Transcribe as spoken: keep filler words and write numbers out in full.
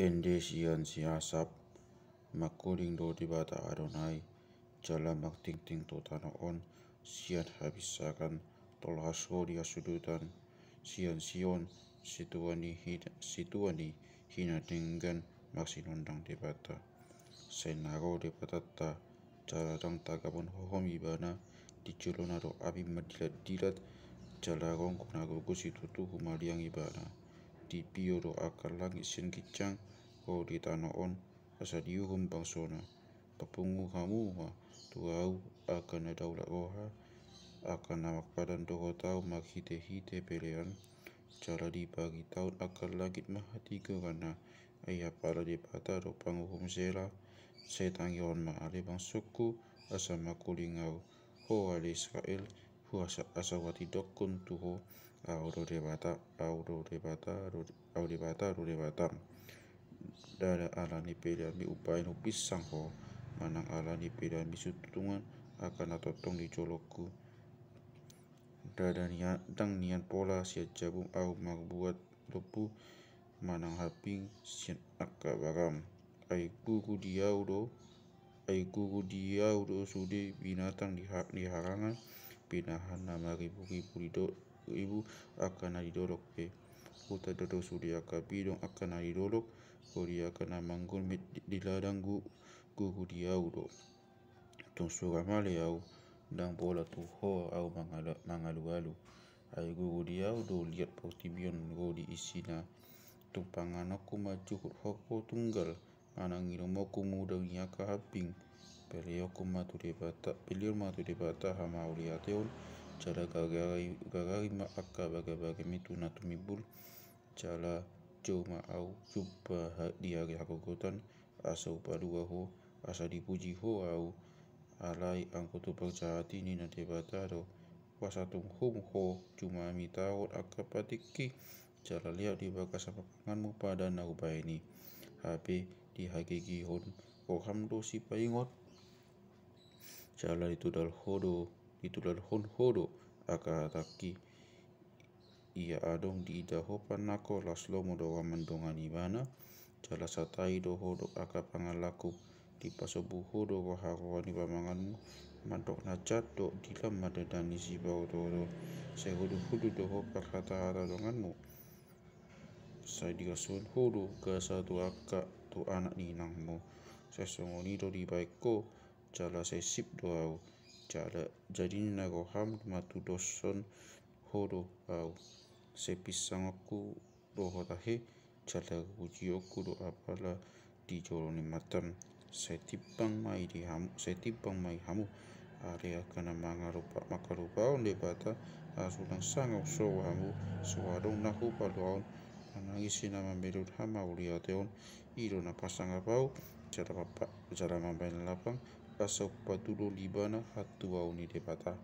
Ende sian si Asap. Mangkuling do Debata Adonai, jala mangtingting do tano on sian habinsakan. Tolhas ho di hasudutan sian Sion, situa ni hina, situa ni hina denggan marsinondang Debata. Sai na ro Debatanta, jala ndang tagamon hohom ibana. Di jolona do api mandilatdilat, jala ronggo na gogo situtu humaliang ibana. Dipio do angka langit sian ginjang ro di tano on, asa diuhum bangsona. Papungu hamu ma tu ahu angka na daulat roha, angka na marpadan dohot ahu marhitehite pelean. Jala diparitahon angka langit ma hatigoranna. Ai apala Debata do panguhum Sela. Sai tangihon ma ale bangsongku, asa mangkuling ahu, ho ale Israel, hu asa, asa huhatindanghon tu ho. Ahu do Debata, ahu do Debata, do, ahu Debata do Debatam. Ndada ala ni peleanmi umbahen hupinsang ho, manang ala ni peleanmi situntungan angka na tongtong di jolongku. Ndada nian, ndang nian pola sian jabum ahu mambuat lombu, manang hambing sian angka baram. Ai guru di ahu do, ai guru di ahu do sude binatang di ha-, di harangan, pinahan na mariburibu di do-, ribu angka na di dolok pe. Hutanda do sude angka bidong angka na di dolok, ro di angka na manggulmit di, di ladang gu-, guru di ahu do. Tung sura ma ale ahu, ndang pola tu ho ahu mangala-, mangalualu. Ai guru di ahu do liat portibi on ro di isina. Tung panganonku ma juhut horbo tunggal, manang inumonku mudar ni angka hambing. Peleonku ma tu Debata, peleon ma tu Debata hamauliateon, jala gargari, gargari ma angka bagabagami tu na tumimbul. Jala jou ma ahu jumpa ha-, di ari hagogotan, asa hupalua ho, asa dipuji ho ahu. Alai anggo tung parjahat i ninna Debata do, pasahathon ho jumami taon angka patikki, jala lehon di bagasan pamanganmu padan na hubahen i. Hape dihagigihon roham do sipaingot, jala ditudal ho do, ditudalhon ho do angka hatangki. Ia adong diida ho panangko, las lomo do roham mandongani ibana. Jala satai do ho dohot angka pangalangku, dipasombu ho do roharoha ni pamanganmu. Mandok na jat do, dilam ma dada ni sipaotooto, sai huduhudu do ho parhatahata donganmu. Sai digasohon ho do gasa tu angka, tu anak ni inangmu. Sai songon i do dibahen ho, jala sai sip do ahu. Jala jadi ninna roham ma tudoshon ho do ahu. Sai pinsangonku do ho tahe, jala pujionku do apala di jolo ni matam. Sai timbang ma i di hamu, sai timbang ma i hamu, ale angka na mangalupa-, mangkalupahon Debata, asa unang sangap so hamu, so adong na hupaluahon. Manang ise na mamelehon hamauliateon, i do na pasangap ahu, jala papa-, jala mambahen lapang, asa umpatuduhon ibana hatuaon ni Debata.